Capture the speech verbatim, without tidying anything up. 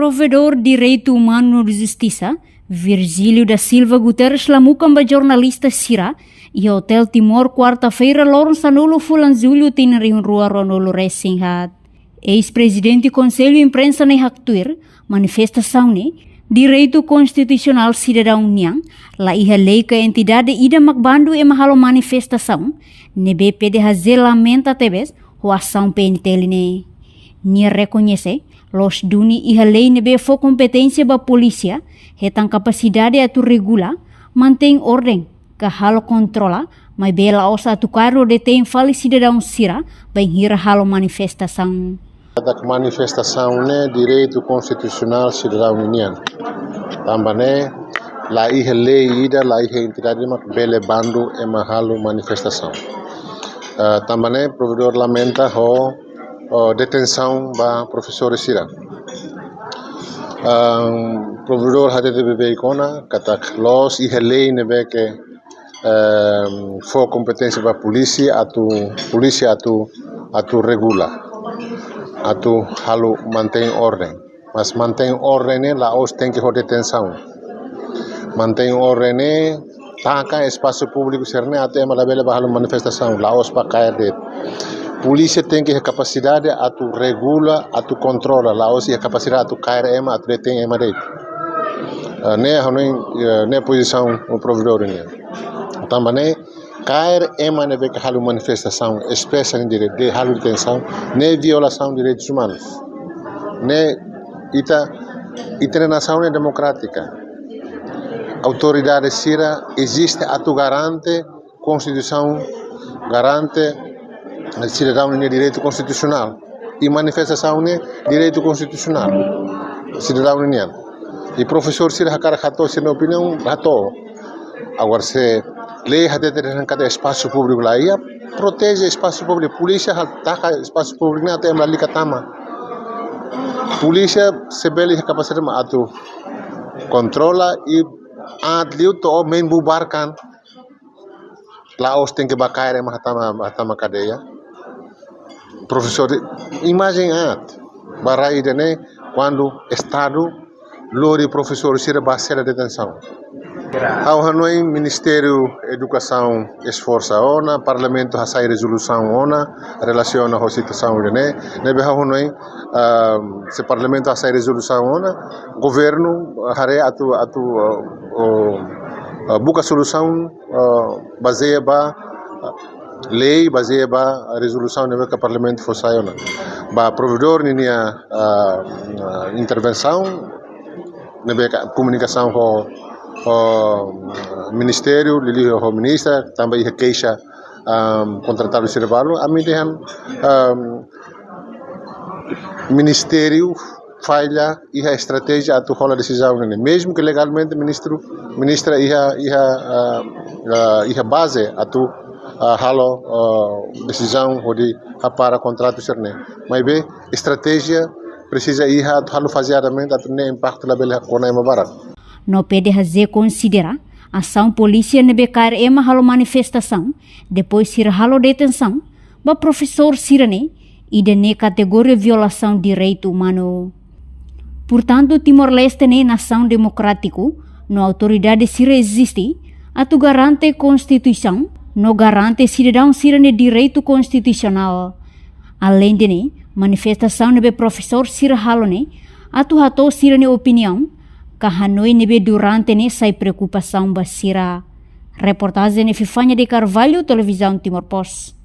Provedór Direitu Umanu no Justisa, Virgílio da Silva Guterres, la mukan ba jornalista sira iha Hotel Timor, kuarta-feira, loron sanulu fulan Jullu, tinan rihun rua ruanulu resin haat. Eis-prezidente Konsellu Imprensa ne'e haktuir, manifestasaun ne'e direitu konstitusionál sidadaun nian, la iha lei ka entidade ida mak bandu ema halo manifestasaun, ne'ebé P D H J lamenta tebes ho asaun P N T L ne'e. Nia rekoñese, loos duni iha lei ne'ebé fó kompeténsia ba polísia, hetan kapasidade atu regula, mantein orden, ka halo kontrola, maibé la'ós atu kaer no detein fali sidadaun sira bainhira halo manifestasaun. Katak manifestasaun ne'e direitu konstitusionál sidadaun nian. Tanba ne'e la iha lei ida, la iha entidade mak bele bandu ema halo manifestasaun. Ah, tanba ne'e provedór lamenta ho, ho detensaun ba profesór sira. Ah, provedór hatete beibeik ona, katak loos iha lei ne'ebé ke, ehm, fó kompeténsia ba polísia atu, polísia atu, atu regula, atu halo mantein orden. Mas mantein orden ne'e la'ós tenke ho detensaun. Mantein orden ne'e taka espasu públiku sira-ne'e atu ema labele bá halo manifestasaun, la'ós bá kaer de'it. Polísia tenke iha kapasidade atu regula, atu kontrola, la'ós iha kapasidade atu kaer ema, atu detein ema de'it. Ah, ne'e hanoin, eh, ne'e pozisaun provedór nian. Tanba ne'e, kaer ema ne'ebé ke halo manifestasaun, espresa nia direitu, de halo detensaun, ne'e violasaun direitus umanus. Ne'e ita, ita-nia nasaun ne'e demokrátika. Autoridade sira eziste atu garante Konstituisaun, garante sidadaun nia direitu konstitusionál. I manifestasaun ne'e direitu konstitusionál sidadaun nian. I profesór sira hakarak hato'o sira-nia opiniaun, hato'o. Agora, se lei hatete dehan katak espasu públiku la iha, proteje espasu públiku. Polísia hal taka espasu públiku ne'e atu ema lalika tama. Polísia sei bele iha kapasidade mak atu kontrola i aat liu to'o membubarkan. La'ós tenke bá kaer ema hatama, hatama kadeia. Profesór, imajen aat. Ba rai ida-ne'e, kuandu Estadu lori profesór sira ba sela detensaun. Ha'u hanoin Ministériu Edukasaun esforsa ona, Parlamentu hasai rezolusaun ona, relasiona ho situasaun ida-ne'e, ne'ebé ha'u hanoin, ah, se Parlamentu hasai rezolusaun ona, governu haree atu, atu, ah, oh, ah, buka solusaun, ah, bazeia ba, ah, lei, bazeia ba rezolusaun ne'ebé ke Parlamentu fó sai ona. Ba provedór ninia, ah, ah, intervensaun, ne'ebé ke komunikasaun ho, ho ministériu, liuliu ho ministra, tanba iha keixa, ah, kontratadu sira balu, ami dehan, ah, ministériu falla iha estratéjia atu hola desizaun ne'e. Mezmu ke legalmente ministru, ministra iha, iha, ah, ah, iha baze atu, ah, halo, ah, desizaun hodi hapara kontratu sira-ne'e. Maibé estratéjia presiza iha atu halo fazeadamente atu ne'e impaktu labele hakona ema barak. No P D H J konsidera asaun polísia ne'ebé kaer ema halo manifestasaun, depois sira halo detensaun ba profesór sira-ne'e, ida-ne'e kategoria violasaun direitu umanu. Portantu, Timor-Leste ne'e nasaun demokrátiku, no autoridade sira eziste atu garante Konstituisaun, no garante sidadaun sira-nia direitu konstitusionál. Aleinde ne'e, manifestasaun ne'ebé profesór sira halo ne'e, atu hato'o sira-nia opiniaun, ka hanoin ne'ebé durante ne'e sai preokupasaun ba sira. Reportajen Epifania de Carvalho, Televizaun Timor Post.